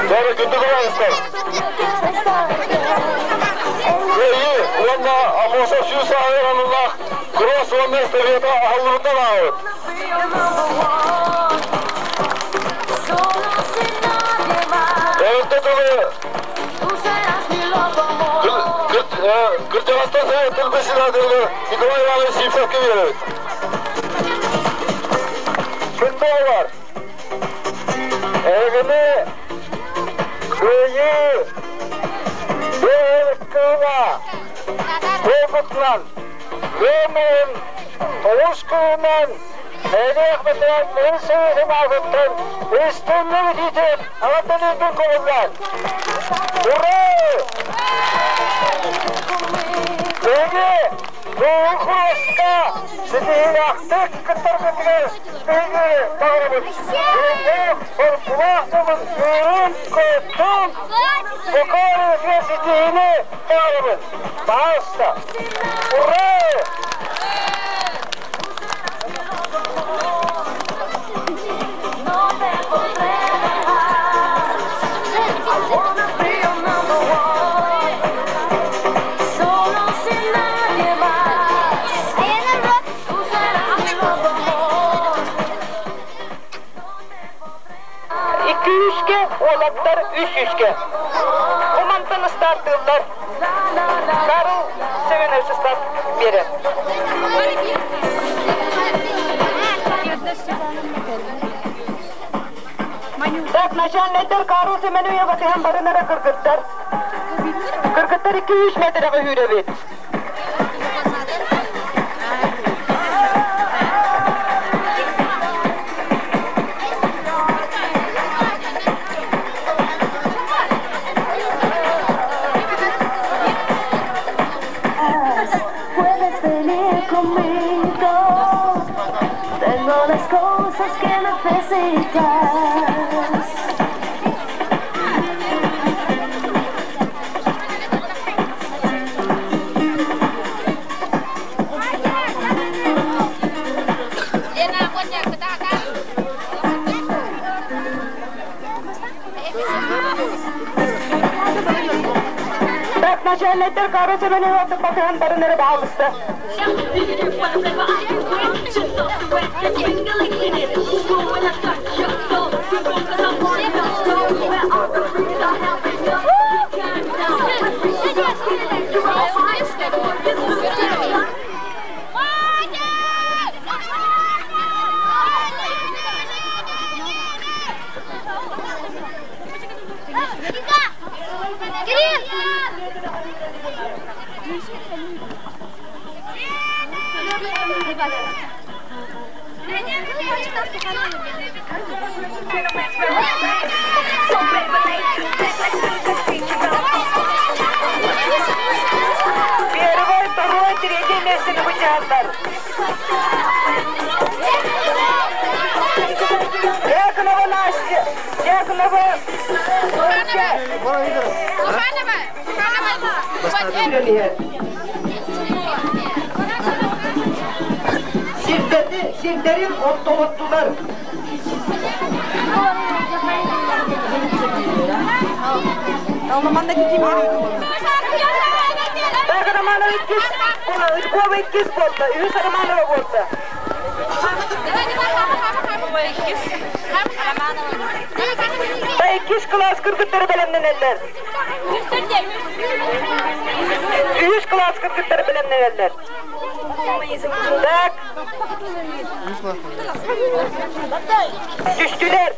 Бары күндү кылаастар! Кыайыы уонна Аммосов сүүс сааһыгар аналлаах кросс уонна эстафета аһыллыбытынан ааҕабыт. Эрдэ тылы кырдьаҕастар советтын председателигэр Николай Иванович Сивцевкэ биэрэбит. Күндү оҕолор, эһигини Кыайыы кыыла буолбутунан ыам тоҕус күнүнэн нэһилиэк бэтэрээн Мин Союһун аатыттан истиҥник итиитик эҕэрдэлиирбин көҥүллээн! Ура! Биһиги бүгүн куруоска ситиһиилээхтик кыттаргытыгар биһиги баҕарабыт. Бүгүҥҥү соргулаах дьоммут үөрүүн-көтүүн Букарига ситиһиини баҕарабыт. Пожалуйста! Ура! Икки үскэ, уолаттар үс үскэ. Бу мантан ыстаартыыллар. Карл Семенович ыстаат биэрэр. Так, начальниктар Карл Семенович батыһан барын эрэ кыргыттар. Кыргыттар 200 метрэҕэ үүрэбит. Puedes venir conmigo. Tengo las cosas que necesitas. Так, начальниктар Карл Семенович батыһан барын эрэ баалыста. Первый, второй, третий месяц вытягивают. Дьяконова Настя, Дьяконова Суханова! Суханова! Сирдэри, сирдэрин ортолоттулар. Так, Романова иккис, Львова иккис буолла, үһүс Романова буолла. Та иккис кылаас кыргыттары бэлэмнэнэллэр. Үһүс кылаас кыргыттары бэлэмнэнэллэр. Так. Түстүлэр.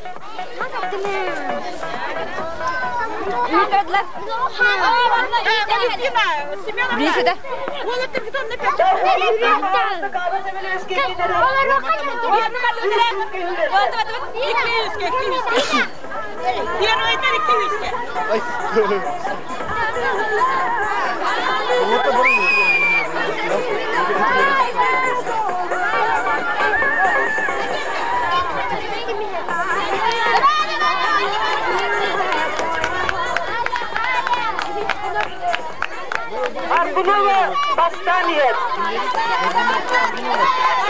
Моргунова бастаан иһэр.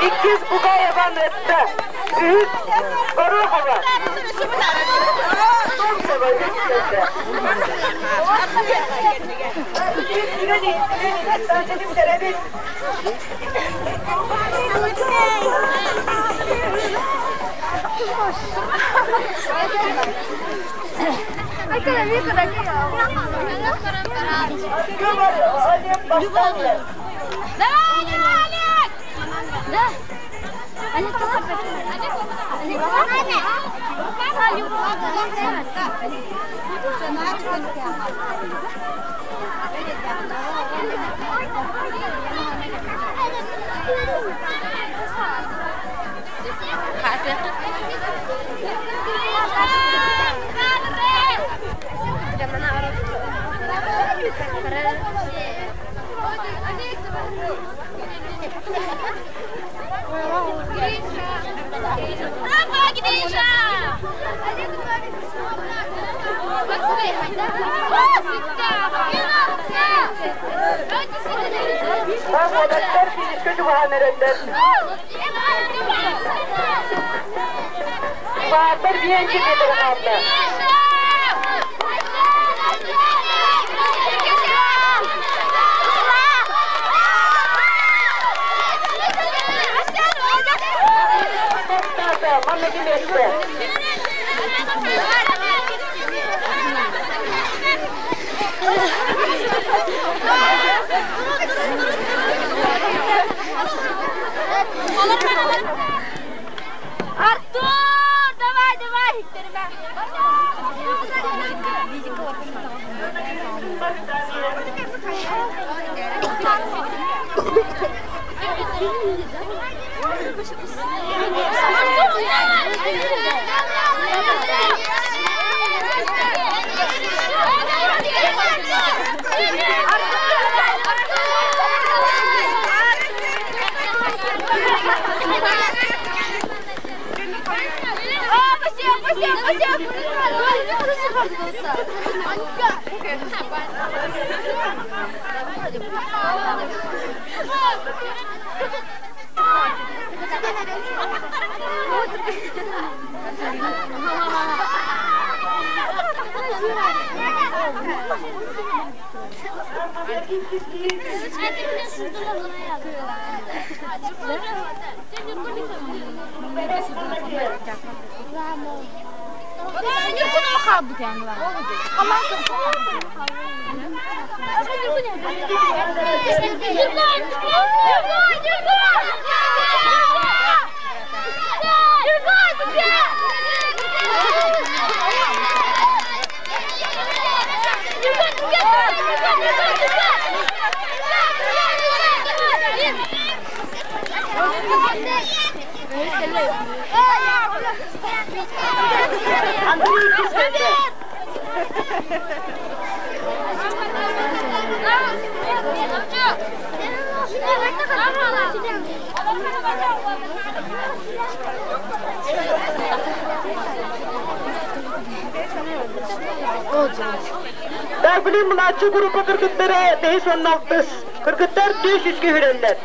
Иккис Бугаева Анетта. Үһүс Горохова. Томсова үс кэллэ. Бүтэрэбит. Олег бастаан иһэр. Давай, давай, Олег! Да. Олег, Давай, Гриша! Уолаттар финишкэ чугаһаан эрэллэр. Баатар биэнчи метр хаалла. Бастаата, манна кимиэстэ. Артур, давай, давай! Спасибо, спасибо, Андрей иккис кэллэ. Так, билин младший группа кыргыттара бэһис уонна алтыс. Кыргыттар 400 күүрэллэр.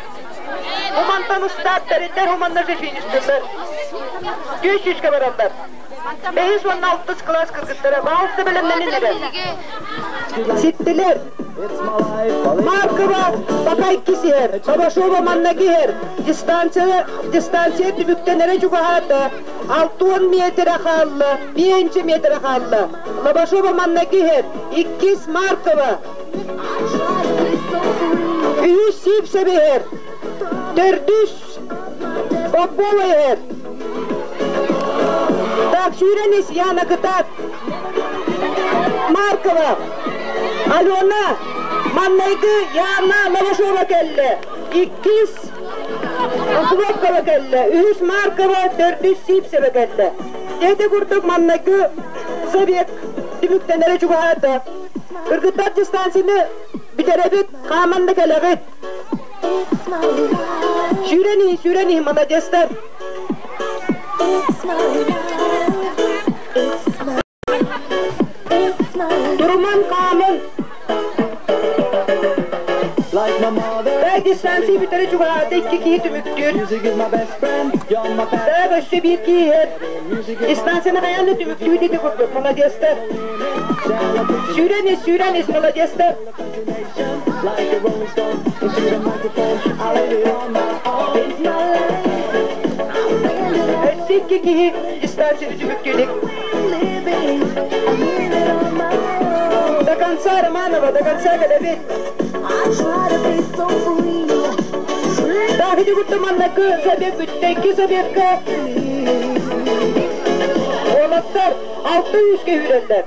Умантан устаат тэриллэр уманна же фиништыллар. 400 бараллар. Бэһис уонна алтыс класс кыргыттара баалсы бэлэмнэнин эрэ. Ситтилер. Маркова пока иккис иһэр. Бабашова манна иһэр. Дистанция, дистанция түмүктэнэрэ чугаһаата. 60 метрэ хаалла, 5 метрэ хаалла. Лобашова манна иһэр. Иккис Маркова. Үһүс Сипсев иһэр. Төрдүс Попова иһэр. Так, сүүрэн ис, Яна кытаат. Маркова. Алена. Маннайгы Яна Лавашова кэллэ. Иккис Хлопкова кэллэ. Үһүс Маркова, төрдүс Сипсева кэллэ. Ити курдук маннайгы забег түмүктэнэрэ чугаһаата. Кыргыттар дистанцияны бүтэрэбит, хааман да кэлэҕит. Сүүрэн иһин, сүүрэн иһин, молодецтар. It's my life. It's my It's my Турумаҥ, хаамыҥ. Дистанция бүтэрэ чугаһаата, икки киһи түмүктүүр. Так, өссө биир киһи иһэр. Дистанцияны хайаан да түмүктүү диэки курдук, молодецтар. Сүүрэн ис, сүүрэн ис, молодецтар. Өссө икки киһи дистанцияны түмүктүү илик. До конца, Романова, до конца кэлэбит. Так, ити курдук маннакы забег бүттэ, икки забегка уолаттар алта үскэ үүрэллэр.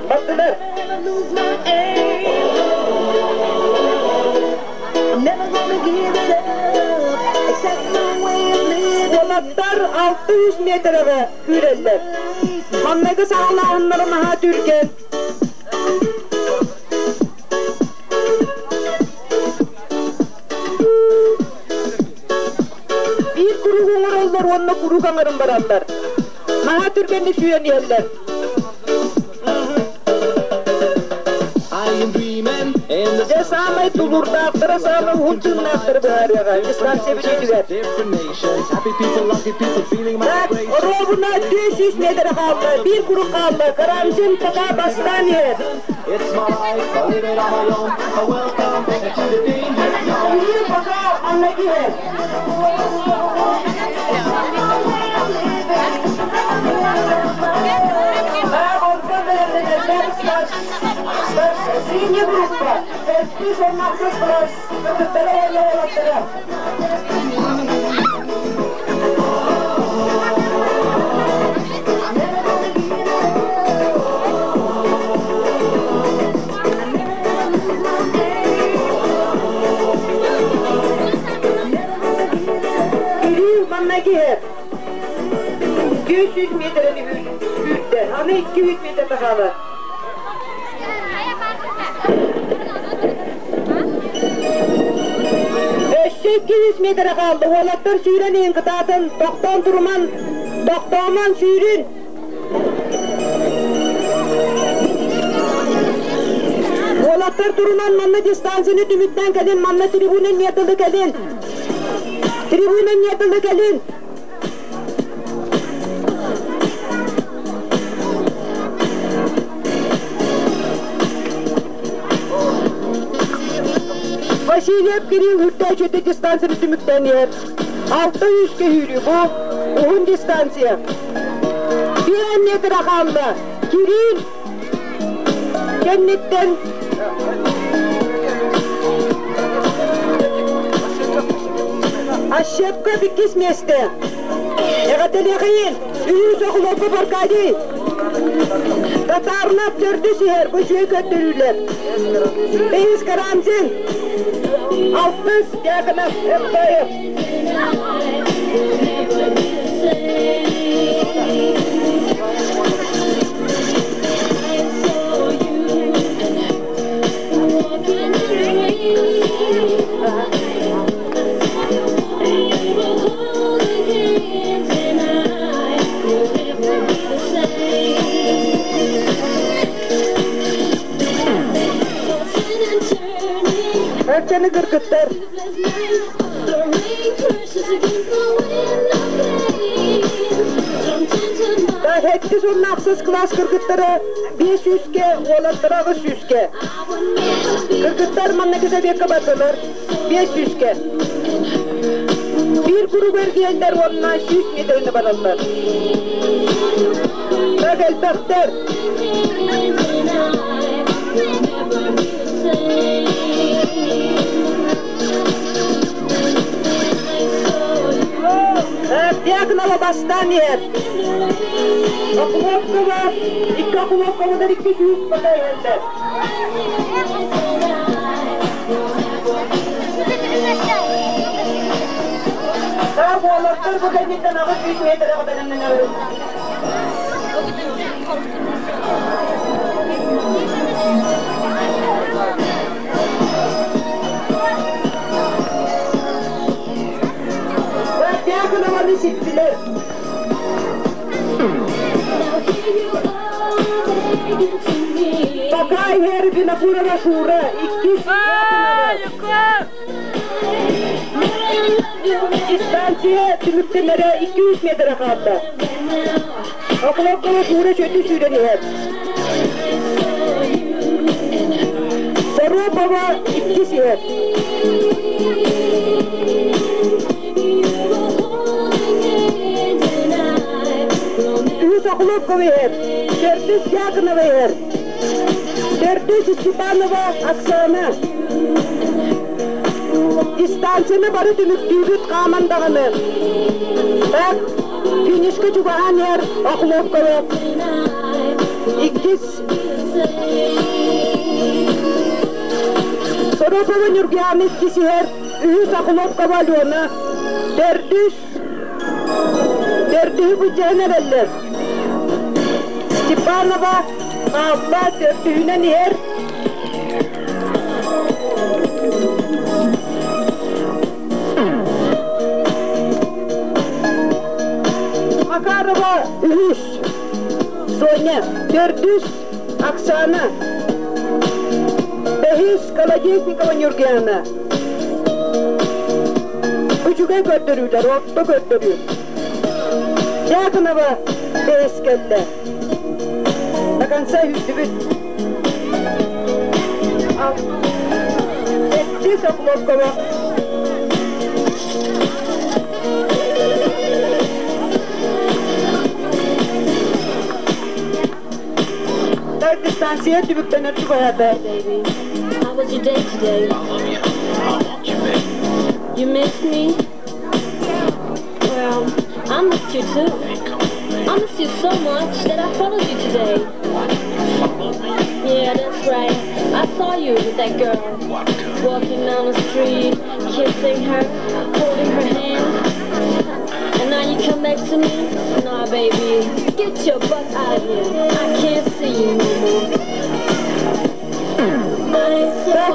Бардылар. Уолаттар 600 метрэҕэ күүрэллэр. Манныгы саҕалааһыннара наһаа түргэн. Биир куруук оҥороллор уонна куруук аҥарын бараллар. Наһаа түргэнник сүүрэн иһэллэр. Дьэ саамай тулуурдаахтара, саамай уһун тыыннаахтары быһаарыаҕа дистанция бүтүүтүгэр. Так, оруобуна 400 метр хаалла, биир куруук хаалла, Карамзин пока бастаан иһэр. Кирилл пока манна иһэр. Синяя группа, Төрдүс уонна ахсыс кылаас кыргыттара уонна уолаттара. Кирилл манна киһэр. 200 метрени сүүрдэ. Аны 200 метр хаалар. Өссө 200 метр хаалды. Уолаттар сүүрэн иһин кытаатын, тохтоон туруман, тохтоомон сүүрүн. Уолаттар турунан манна дистанцияны түмүктэн кэлин, манна трибуна нетылы кэлин. Трибуна нетылы кэлин. Васильев Кирилл үрдээччи дистанцияны түмүктэн иһэр. 600 көһүүрүү бу уһун дистанция. 1 метр хаалла. Кирилл кэнниттэн Ощепков иккис миэстэ. Эҕэрдэлиэхэйин, үһүс Охлопов Аркадий. Татарнап төрдүс иһэр, бу үчүгэй көрдөрүүлэр. Бэһис Карамзин, алтыс Дьяконов Эптоев. Өрчөні кыргыттар. Сэттис уонна ахсыс кылаас кыргыттара 500-ке, уолаттара 800-ке. Кыргыттар манныгы забегка бардылар 500-ке. Биир куруук эргийэллэр уонна 100 метрини бараллар. Так элбэхтэр. Дьяконова бастаан иһэр. Охлопкова, икки Охлопковалар 200 пока иһэллэр. Так, уолаттар бу кэнниттэн 800 метрге бэлэмнэнэбит. Так, Дьяконованы ситтилэр. Пока иһэр Винокурова Шура, иккис Дистанция түмүктэнэрэ 200 метр хаалла. Охлопкова Шура чөтү сүүрэн иһэр. Соропова иккис иһэр. Үһүс Охлопкова иһэр. Төрдүс Дьяконова иһэр. Төрдүс Степанова Оксана. Дистанцияны бары түмүктүүбүт хааман даҕаны. Так, финишка чугаһаан иһэр Охлопкова. Иккис Сорокова Нюргиана иккис иһэр. Үһүс Охлопкова Алена. Төрдүс Төрдүһү былдьаһан эрэллэр. Степанова Павла төрдүһүнэн иһэр. Макарова үһүс, Соня төрдүс, Оксана бэһис, Колодезникова Нюргиана. Үчүгэй көрдөрүүлэр, орто көрдөрүү. Дьяконова бэһис кэллэ. До конца үһүстүбүт. Сэттис Охлопкова. Так дистанция түбүктэнэр чугаһаата. How was your day today? You missed me? Well, I missed you too. I missed you so much that I followed you today. Yeah, that's right. I saw you with that girl. Walking down the street, kissing her, holding her hand. And now you come back to me? Nah, baby. Get your butt out of here. I can't see you no more.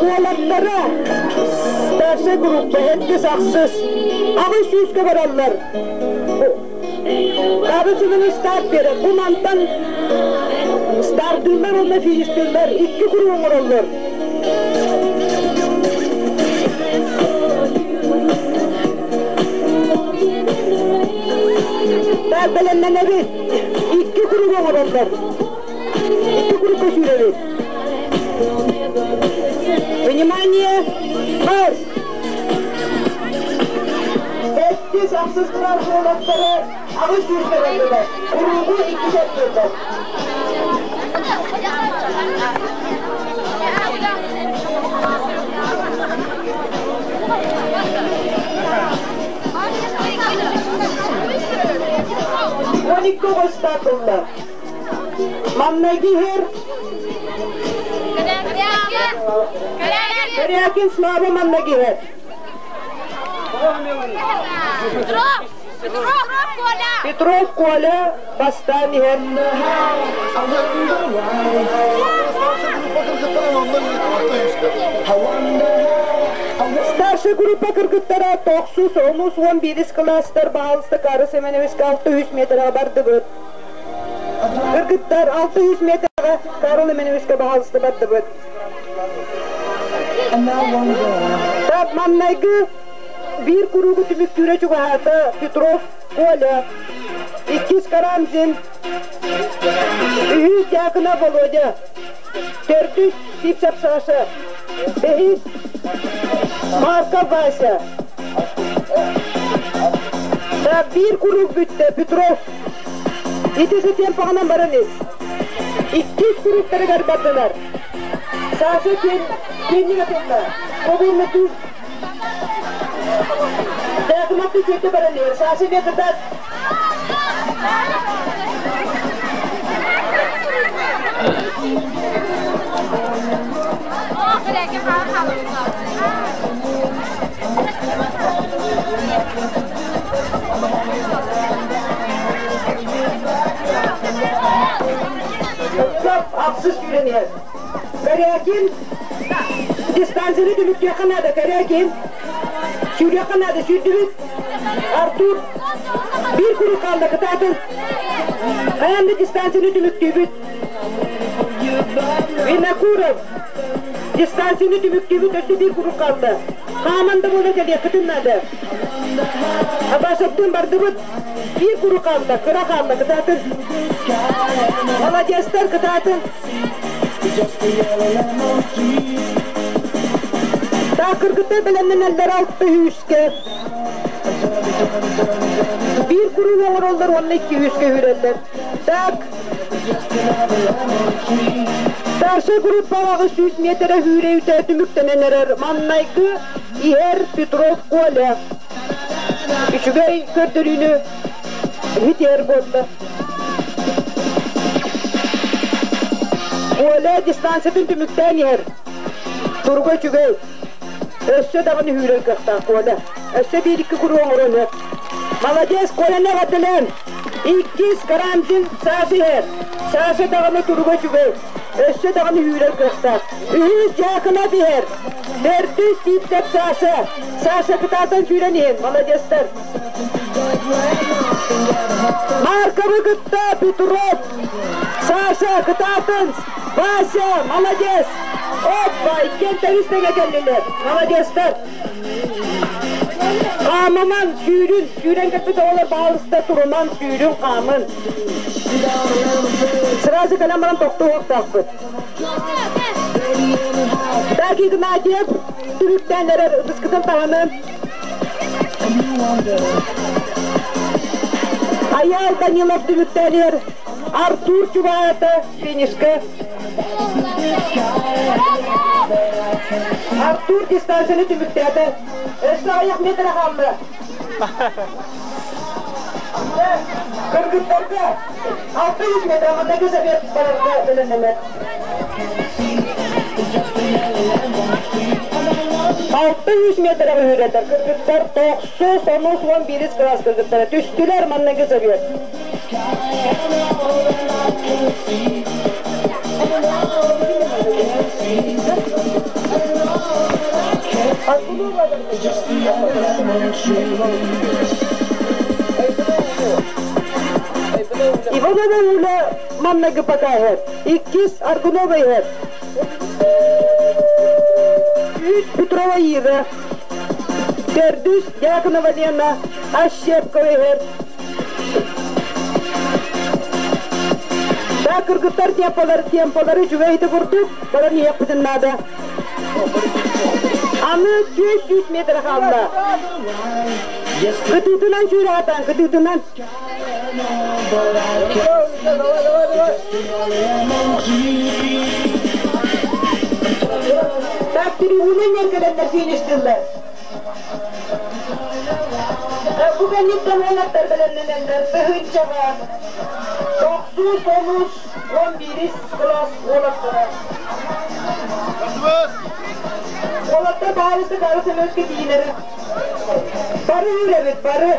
Уолаттара старшай группа эрдис ахсыс аҕыс сүүскэ бараллар. Хабы сылын старт берер. Бу мантан стартыыллар уонна фиништыыллар икки куру оҥороллор. Бэлэмнэнэбит. Икки куру оҥороллор. Икки курукка сүүрэбит. Внимание! Марш! Сэттис ахсыс кылаас уолаттара 800 бэрэллэр. Куруугу икки сэргиэтэ. 12 оҕо ыстаатылла. Маҥнайгы иһэр Корякин Слава манна иһэр. Петров! Петров Коля! Петров Коля бастаан иһэр. Старший группа кыргыттара тохсус, онус, 11 класстар баһаалыста Карл Семеновичка 600 метрға бардыбыт. Кыргыттар 600 метрға Карл Семеновичка баһаалыста бардыбыт. Так, маннайгы биир куруугу түмүктүүрэ чугаһаата Петров Коля, иккис Карамзин, үһүс Дьяконов Володя, төрдүс Сивцев Саша, бэһис Марков Вася. Так, биир куруук бүттэ Петров. Ити темпаҕынан баран ис. Иккис курууктарыгар бардылар. Саша кенниге тутта. Тобулны туз. Дьяконов кетті баран ир. Саша метрдат. Стоп, ахсыс сүүрэн. Корякин дистанцияны түмүктүөххэ наада, Корякин. Сүүрүөххэ наада, сүүрдүбүт. Артур биир куруук хаалла кытаатын. Хайаан да дистанцияны түмүктүүбүт. Винокуров Винокуров дистанцияны түмүктүүбүт өссө биир куруук хаалла. Хааман да буола кэлиэххитин наада. Абашевтыын бардыбыт. Биир куруук хаалла, кыра хаалла, кытаатын. Молодецтар, кытаатын. Так, кыргыттар бэлэмнэнэллэр алта үскэ. Биир куруук оҥороллор уонна икки үскэ үүрэллэр. Так, Старшай группаҕа 100 метрэ үүрэ түмүктэнэн эрэр маннайгы иһэр Петров Коля. Үчүгэй көрдөрүүнү итиэр буолла. Коля дистанциятын түмүктээн иһэр. Туруга үчүгэй. Өссө даҕаны үүрэр кыахтаах Коля. Өссө биир-икки куру оҥорон өп. Молодец, Коляны эҕэрдэлээн! Иккис Карамзин Саша иһэр. Саша даҕаны туруга үчүгэй. Өссө даҕаны үүрэр кыахтаах. Үһүс Дьаакынап иһэр. Төрдүс Сиипсэп Саша. Саша кытаатан сүүрэн иһин. Молодецтар. Марковы кытта Петров. Саша кытаатын. Вася, молодец. Оппа, иккиэн тэбис тэҥэ кэллилэр. Молодецтар. Хаамыман, сүүрүн, сүүрэн кэлбит оҕолор баалыста туруман, сүүрүн, хаамын. Сразу кэлэн баран тохтуохтаахпыт. Так, Игнатьев түбүктээн эрэр ытыскытын таһынан. Айаал Данилов түбүктээн иһэр. Артур Чуваата финишка. Артур дистанцияны түмүктээтэ. Өссө аҕыйах метр хаалла. Кыргыттарга 600 метр манныгы забег барарга бэлэмнэнэр. 600 метрга үүрэллэр. Кыргыттар тохсус, онус, уон биирис кылаас кыргыттара түстүлэр манныгы забег. Иванова Уля манныгы покажет. Иккис Аргунова иһэр. Үс Петрова Ира. Төрдүс Дьяконова Лена Ощепкова иһэр. Да, кыргыттар темпалары, темпалары үчүгэй ити курдук, баран иһиэхпитин наада. Аны 200 метр хаалла. Кытыытынан сүүрэ сатаан, кытыытынан. Так, трибунан кэлэннэр фиништиллэр. Бу кэнниттэн уолаттар бэлэмнэнэллэр тыһыынчаҕа тохсус, онус, уон биирис кылаас уолаттара. Уолаттар баалысы бары сөмөскө тиийинэр. Бары үүрэбит, бары.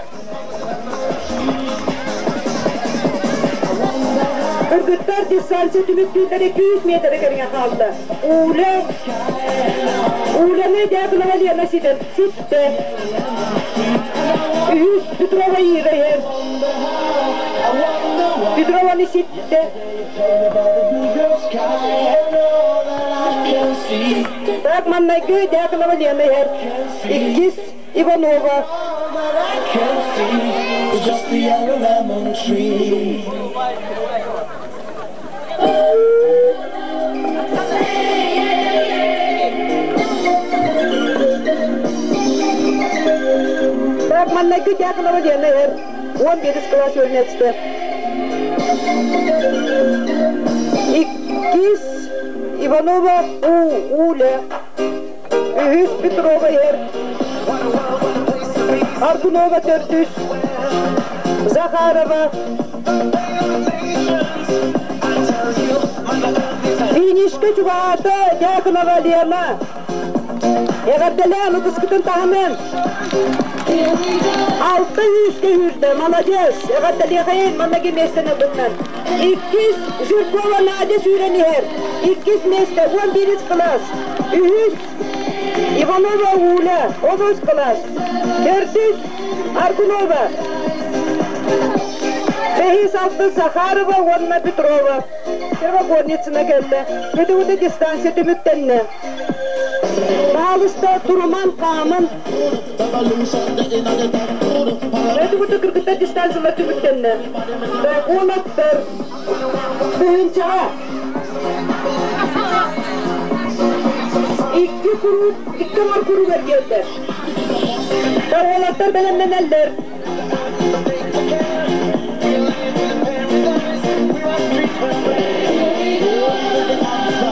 Кыргыттар дистанция түмүктүүллэрэ 200 метр кэриҥэ хаалла. Уля, Уляны Дятлова Лена ситэн ситтэ. Үһүс Петрова Ира иһэр. Петрованы ситтэ. Так, маннайгы Дятлова Лена иһэр. Иккис Иванова. Так, маннайгы Дятлова Лена иһэр. Уон биирис кылаас үөрэнээччитэ. Иккис Иванова Уля. Үһүс Петрова иһэр. Аргунова төрдүс. Захарова. Финишка чугаһаата Дьяконова Лена. Эҕэрдэлээн ытыскытын таһынан. Алта үскэ үүрдэ, молодец! Эҕэрдэлиэхэйин маннаги миэстэни ылбытынан. Иккис Жиркова Надя сүүрэн иһэр. Иккис миэстэ уон биирис кылаас. Үһүс Иванова Уля, онус кылаас. Төрдүс Аргунова. Бэһис. алты Захарова уонна Петрова. Первогорницына кэллэ. Көтүгүтэ дистанция түмүктэннэ. Баалыста туруман хааман. Көтүгүтэ кыргыттар дистанциялар түмүктэннэ. Уолаттар тыһыынчаҕа икки куруук, икки оҥор куруугар киэллэ. Уолаттар бэлэмнэнэллэр.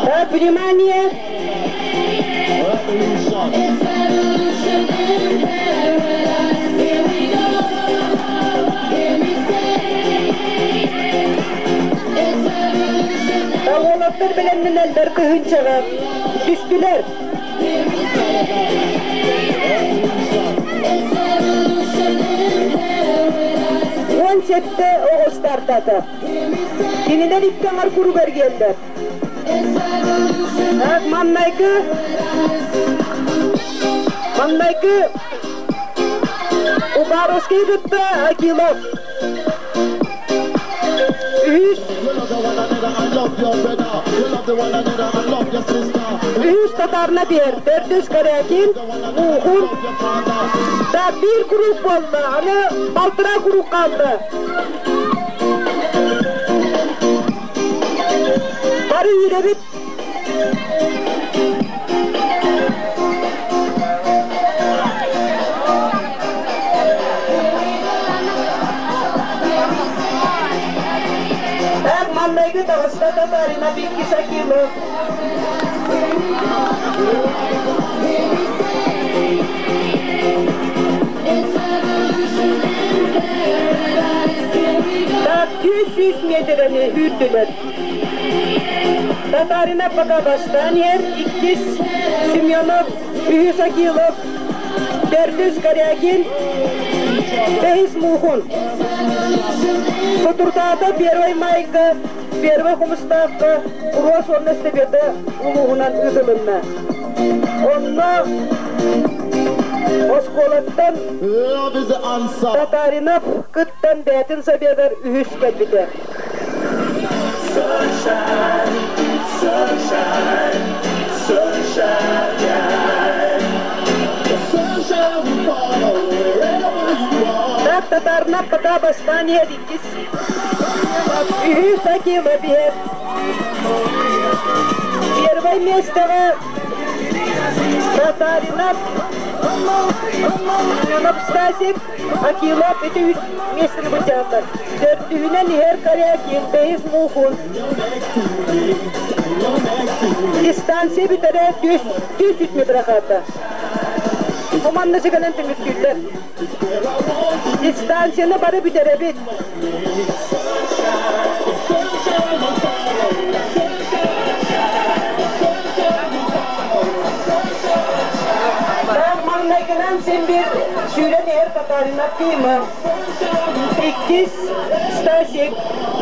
Так, внимание! Уолаттар бэлэмнэнэллэр тыһыынчаҕа түстүлэр. 17 оҕо стартата. Кинилэр икки аҥар куругар киэллэр. Маннайгы маннайгы Уваровский кытта Акилов. Үһүс Үһүс татаарына биэр, төрдүс Корякин, Муухун. Да биир куруук буолла, аны балтараа куруук хаалла. Бары үүрэбит. Эр маннайгы таҕыста татаарина Бикки Сакилов. Так, 200 метрэни үүрдүлэр. Татарина пока бастаан иһэр, иккис Семенов, үһүс Акилов, төрдүс Корякин, бэһис Мухун. Сотуртаата Первый майга, Первый Хомустаахха Куруос уонна эстафета улууһунан ыытылынна. Онно оскуолаттан Татаринов кыттан бэйэтин советар үһүс кэлбитэ. Sunshine, sunshine, sunshine. The sunshine will follow wherever you are. Так татарна пока бастан иккис. Үһүс Акилов иһэр. Первое место Татаринов, Семенов Стасик, Акилов ити үс миэстэни былдьааллар. Төрдүһүнэн иһэр Корякин, бэһис Мухун. Дистанция бүтэрэ 200 метр хаата. Бу манна сыганан түмүктүүллэр. Дистанцияны бары бүтэрэбит. Маҥнайгынан син биир сүүрэн иһэр Татарина Кима, иккис Стасик,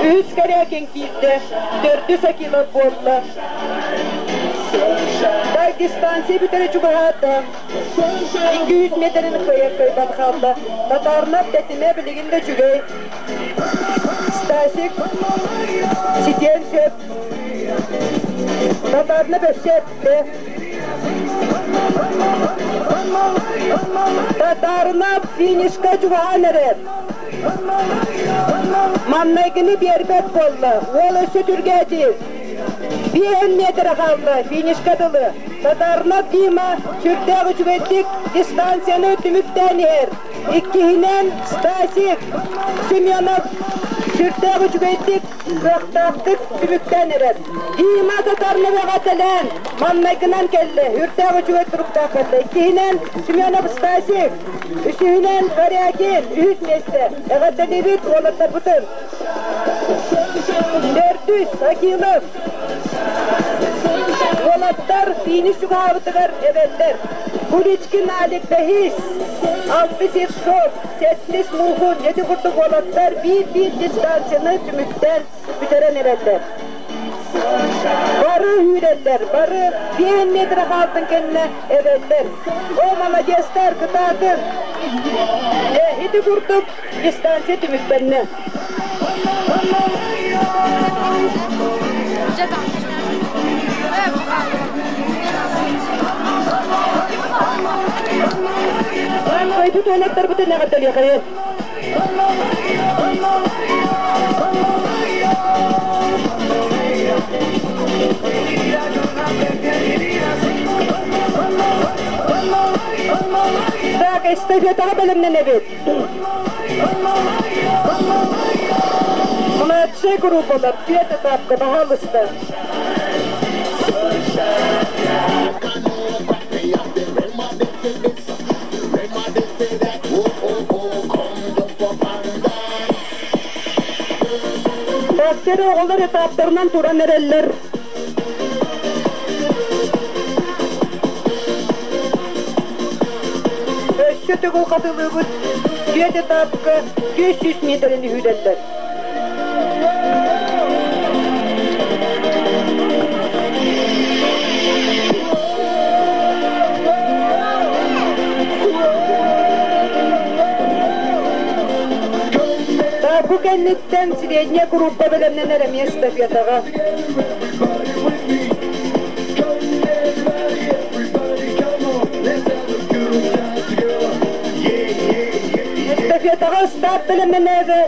үһүс Корякин киирдэ, төрдүс Акилов буолла. Так дистанция бүтэрэ чугаһаата. 200 метрин кыайар кыайбат хаалла. Татарнап тэтимэ билигин да үчүгэй. Стасик ситиэн сөп. Татарнап өссө эттэ. Татарнап финишка чугаһаан эрэр. Маннайгыны биэрбэт буолла. Уол өссө түргээтир. Биэһин метр хаалла финишка дылы. Татарнап Дима сүрдээх үчүгэйдик дистанцияны түмүктээн иһэр. Иккиһинэн Стасик Семенов сүрдээх үчүгэйдик кыахтаахтык түмүктээн эрэр. Дима Татарноваҕа тэлээн маннайгынан кэллэ, үрдээх үчүгэй туруктаах кэллэ. Иккиһинэн Семенов Стасик, үсүһүнэн Корякин, үһүс миэстэ. Эҕэрдэлиибит уолаттарбытын. Төрдүс Акилов. Уолаттар финиш чугаһаабытыгар эбэллэр. Куличкин Алик бэһис, алтыс Ершов, сэттис Мухун ити курдук уолаттар биир-биир дистанцияны түмүктээн бүтэрэн эрэллэр. Бары үүрэллэр, бары 5 метр хаалтын кэннэ эбэллэр. О, молодецтар, кытаатын! Ити курдук дистанция түмүктэннэ. Кайбыт уолаттарбытын эҕэрдэлиэхэйин. Так, эстафетаҕа бэлэмнэнэбит. Младшая группалар түөрт этапка баһаалыста. Бактер оҕолор этаптарынан туран эрэллэр. Өссө төгүл хатылыыбыт түөрт этапка 200 миэтэрини үүрэллэр. Бу кэнниттэн средняя группа бэлэмнэнэр эмиэ эстафетаҕа. Эстафетаҕа ыстаап бэлэмнэнээҕи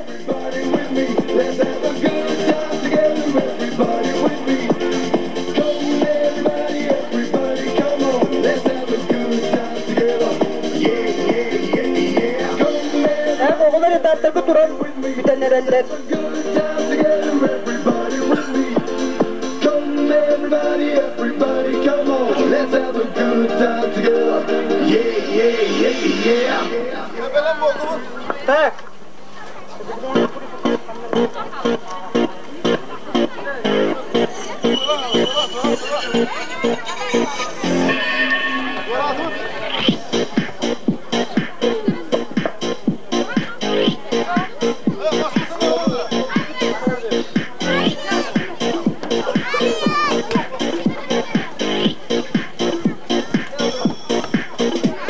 Оҕолор этаптарга туран бүтэн эрэллэр. Так.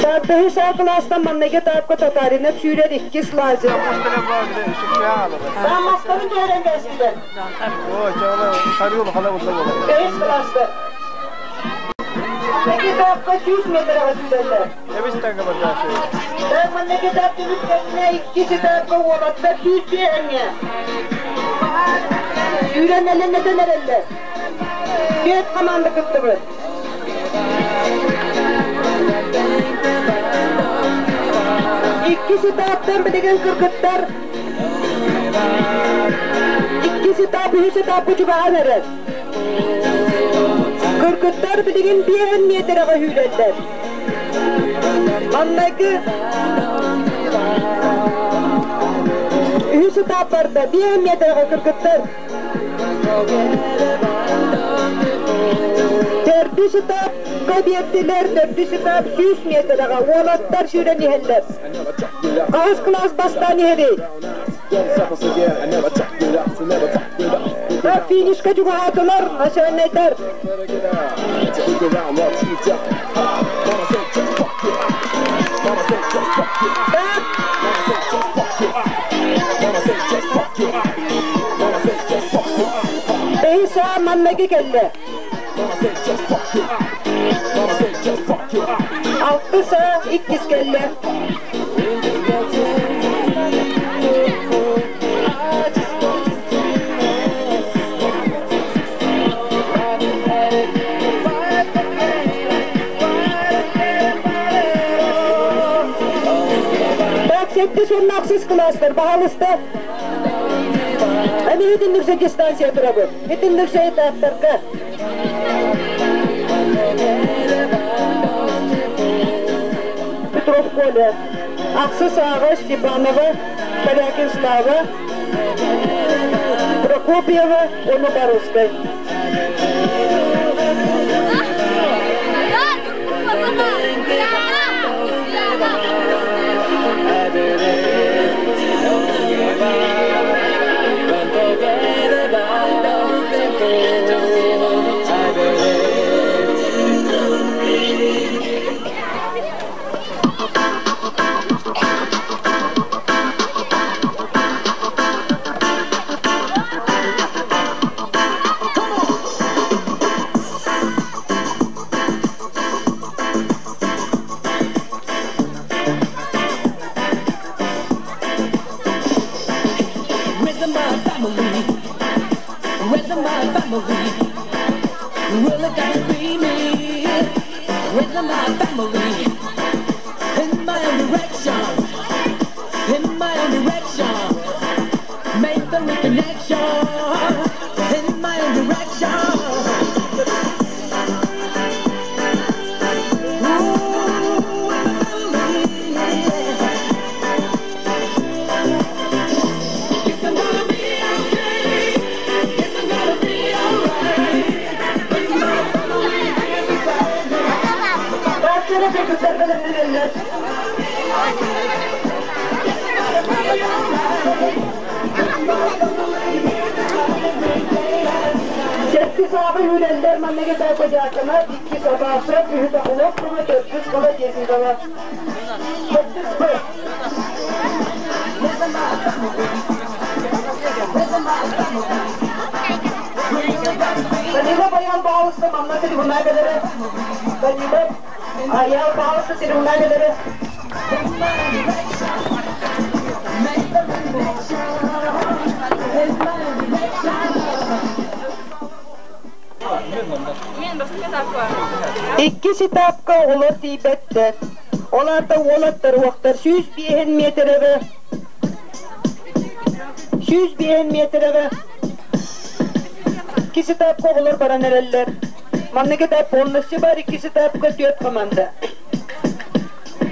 Тардыһы саакылаастан манныгы таапка татаринап сүүрэр иккис лазер. Тамастарын түһэрэн кэстилэр. Бэһис класста. Манныгы таапка 100 метрға сүүрэллэр. Манныгы таап түбүткэнне иккис этапка уолаттар 100 биэһэҥҥэ. Сүүрэн элэннэтэн эрэллэр. Түөрт команда кыттыбыт. Иккис этаптан билигин кыргыттар иккис этап, үһүс этапка чугаһан эрэр. Кыргыттар билигин биэһин миэтэрэҕэ үүрэллэр. Маннайгы үһүс этап барда, биэһин миэтэрэҕэ кыргыттар. Төрдүс этапка биэрдилэр, төрдүс этап 100 миэтэрэҕэ уолаттар сүүрэн иһэллэр. Хаһыс класс бастаан иһэрий? Финишка чугаһаатылар, начальниктар. Так. Бэһис аа маннаги кэллэ. Алтыс аа иккис кэллэ. Так, сэттис уонна ахсыс класстар, баһаалыста. Эми итинник дистанция турабыт. Итинник этаптарга. Петров Коля, Ахсыс Ааҕа Степанова, Корякин Слава, Прокопьева, уонна Боровскай. Бааттара кыргыттар бэлэмнэнэллэр. Сэттис аабы үүнэллэр манныгы таакодьаакана, иккис абааса, үһүс Акулов тула, төрдүс Кола Десникова. Сэттис Б. Данила Баян баалыста манна трибуна кэлэрэ. Данила Айаал баалыста трибуна кэлэрэ. Иккис этапка оҕолор тиийбэттэр. Ол аата уолаттар уохтар 105 миэтэрэҕэ 105 миэтэрэҕэ иккис этапка оҕолор баран эрэллэр. Маннык этап полностью бар, иккис этапка түөрт команда.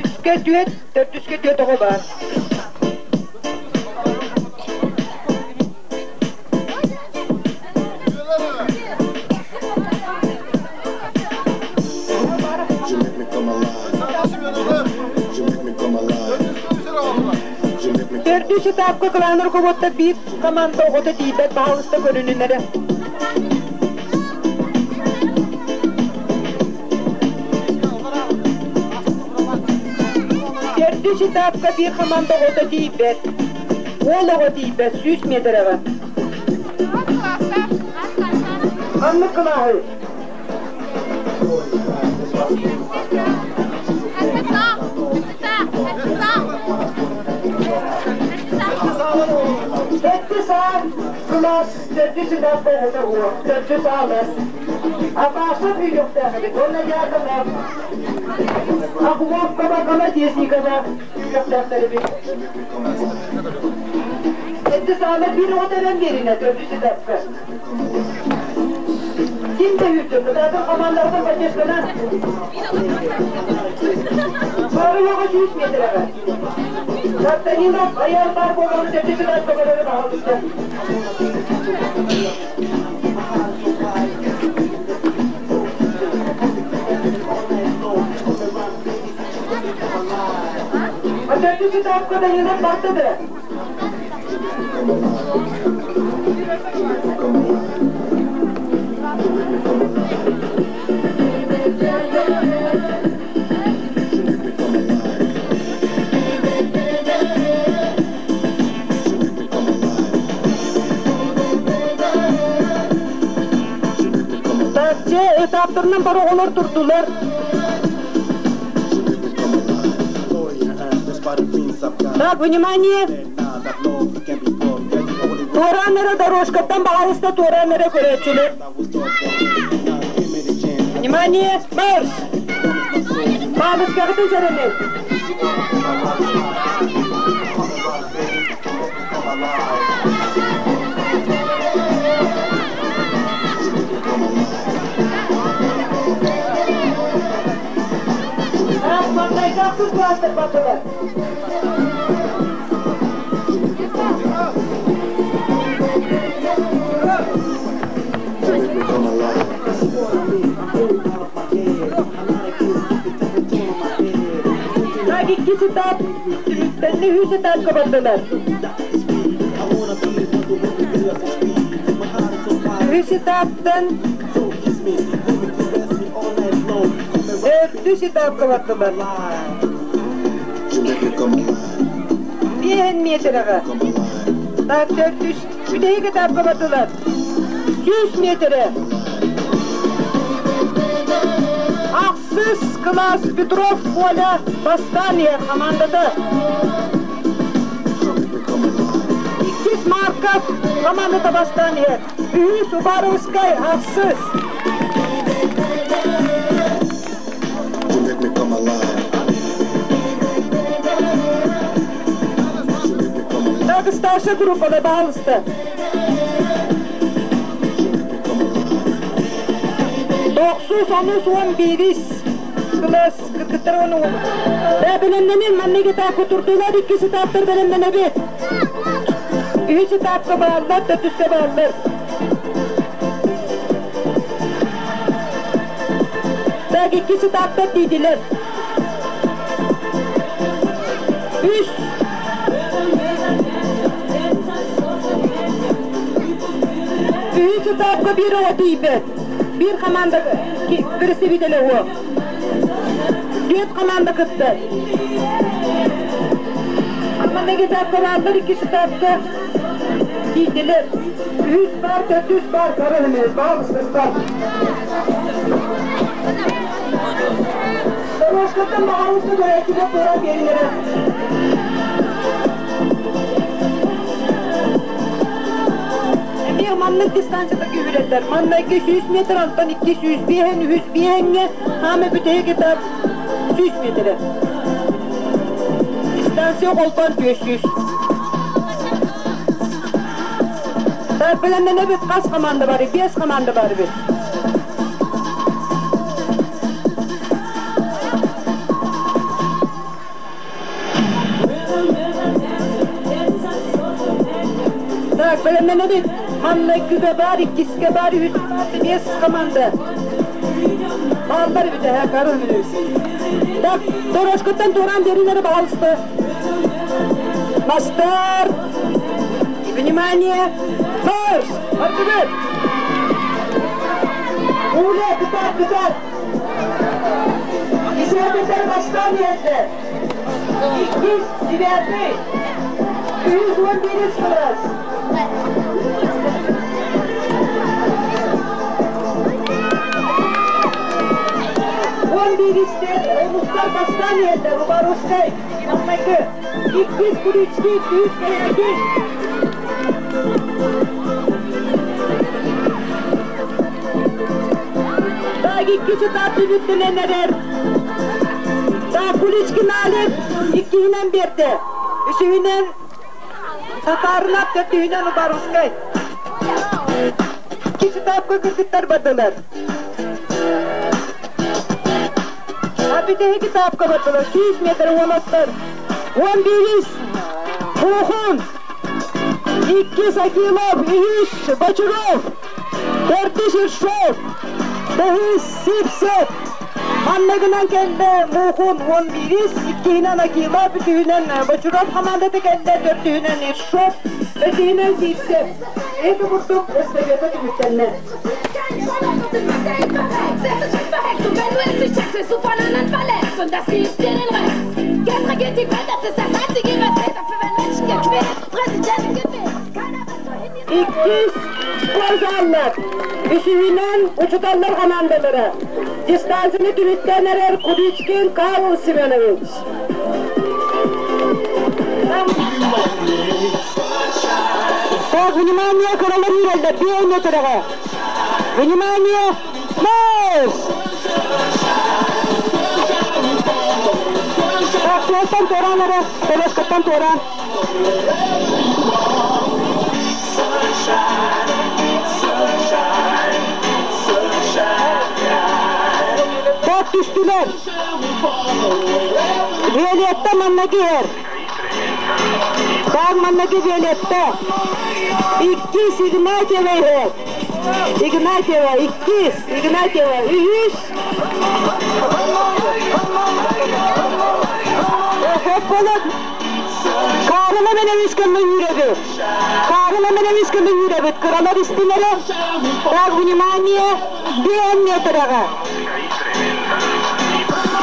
Үскэ түөрт, төрдүскэ түөрт оҕо баар. Төрдүс этапка кылаанар куботта биир команда оҕото тиийбэт баһаалыста көрүнүнэрэ. Төрдүс этапка биир команда оҕото тиийбэт. Уол оҕо тиийбэт 100 метрэҕэ. Ханнык кылааһы? Сэттис А кылаас төрдүс этапка оҕото уо, төрдүс аалар. Апааса күүрүөхтээх эбит, уонна Якова. Ахлопкова, Колодезникова күүрүөхтээхтэр эбит. Сэттис аалар биир оҕо төрөн биэринэ төрдүс этапка. Ким да үүрдүм, кытаатар командаларга поддержканан. Бары оҕо 100 метрэҕэ. Сартанинов айар баар буолан төрдүс этапка көрөрү баҕалыста. Төрдүс этапка Данилов барда да. Дьэ, этаптарынан бары оҕолор турдулар. Так, внимание! Туораан эрэ дорожкаттан баҕарыста туораан эрэ көрөөччүлэр. Внимание, марш! Баалыскаҕытын сэрэнин! Маҥнайгы класстар бардылар. Так, иккис этап түмүктэнни, үс этапка бардылар. Үс этаптан төрдүс этапка бардылар. Биэһин метрэҕэ. Так, төрдүс бүтэһик этапка бардылар. 100 метрэ. Ахсыс класс Петров Коля бастаан иһэр командата. Иккис Иккис Марков командата бастаан иһэр. Үһүс Уваровскай ахсыс. You make me come alive. You make me come alive. Так, старшая группа, пожалуйста. You make me come alive. Тохсус, онус, 11-ис кылаас кыргыттар оны. Да бэлэмнэнин, манныгы этапка турдулар, иккис этаптар бэлэмнэнэбит. Үһүс этапка бааллар, төрдүскэ бааллар. Так, иккис этаптар тиийдилэр. Үс. Үһүс этапка биир оҕо тиийбэт. Биир команда представителэ уо. Түөрт команда кыттар. Манныгы этапка бааллар, иккис этапка тиийдилэр. Үһүс бар, төрдүс бар, каралымыз, баалыстар. Дорожкаттан баҕарыста көрөөччүгэ тура биэрилэрэ. Эмиэ маннык дистанцията күүһүрэллэр. Манна 200 метр, антон 200 биэһэн, үһүс биэһэҥҥэ, хаама бүтэһик этап 100 метрэ. Дистанция холбоон 400. Так, бэлэмнэнэбит хас команда бар? Биэс команда бар бит. Так, бэлэмнэнэбит. Манна иккигэ бар, иккискэ бар, үһүс бар, биэс команда. Баллар бите, ха, Карл Минус. Так, дорожкаттан туораан биэрилэрэ баҕалыста. На старт! Внимание! Марш! Ардыбыт! Уле, кытаат, кытаат! Десятый бастаан иһэллэр. Иккис, девятый. Үһүс 11-ис кылаас. 11-истэр, онустар бастаан иһэллэр, Уваровскай, маҥнайгы. Иккис Куличкин, үһүс Каякин. Так, иккис этап түмүктэнэн эрэр. Так, Куличкин Алик иккиһинэн биэрдэ. Үсүһүнэн Татарынап, төрдүһүнэн Уваровскай. Иккис этапка кыргыттар бардылар. А бүтэһик этапка бардылар. 100 метр уолаттар. 11-ис Кухун. Иккис Акилов, үһүс Бочаров, төрдүс Ершов, бэһис Сипсев. Манныгынан кэллэ Мухун 11-ис, иккиһинэн Акилов, үсүһүнэн Бочаров командата кэллэ, төрдүһүнэн Ершов, бэсиһинэн Сипсев. Эти курдук эстафета түмүктэннэ. Иккис спортзаллар, үсүһүнэн учууталлар командалара. Дистанцияны түмүктээн эрэр Куличкин Карл Семенович. Так, внимание, кыралар үүрэллэр, биэ метрэҕэ. Внимание, марш! Так, суолтан туораан эрэ, дорожкаттан туораан. Так, түстүлэр. Виолетта манна киһэр. Так, маннаки Виолетта. Иккис Игнатьева иһэр. Игнатьева, иккис, Игнатьева, үһүс. Хөп болот. Карыла менен искенме үүрөбүт. Карыла менен искенме үүрөбүт. Кыралар истилere. Так, внимание, биэн метрэҕэ.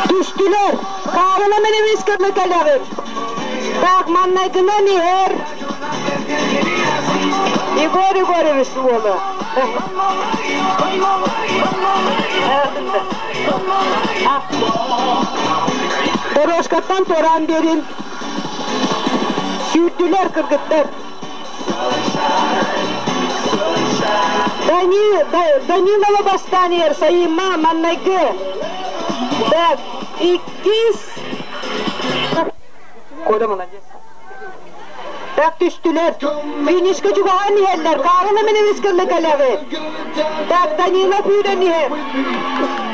Түстүлэр. Карыла менен искенме кэлэҕит. Так, маннайгынан иһэр. Егор Егорович уола. Дорожкаттан туораан биэрин. Сүүрдүлэр кыргыттар. Данилова бастаан иһэр Сайыма маннайгы. Так, иккис. Коля молодец. Так түстүлэр. Финишка чугаһаан иһэллэр. Карл Эминевич кэллэ кэлэҕит. Так, Данилов үүрэн иһэр.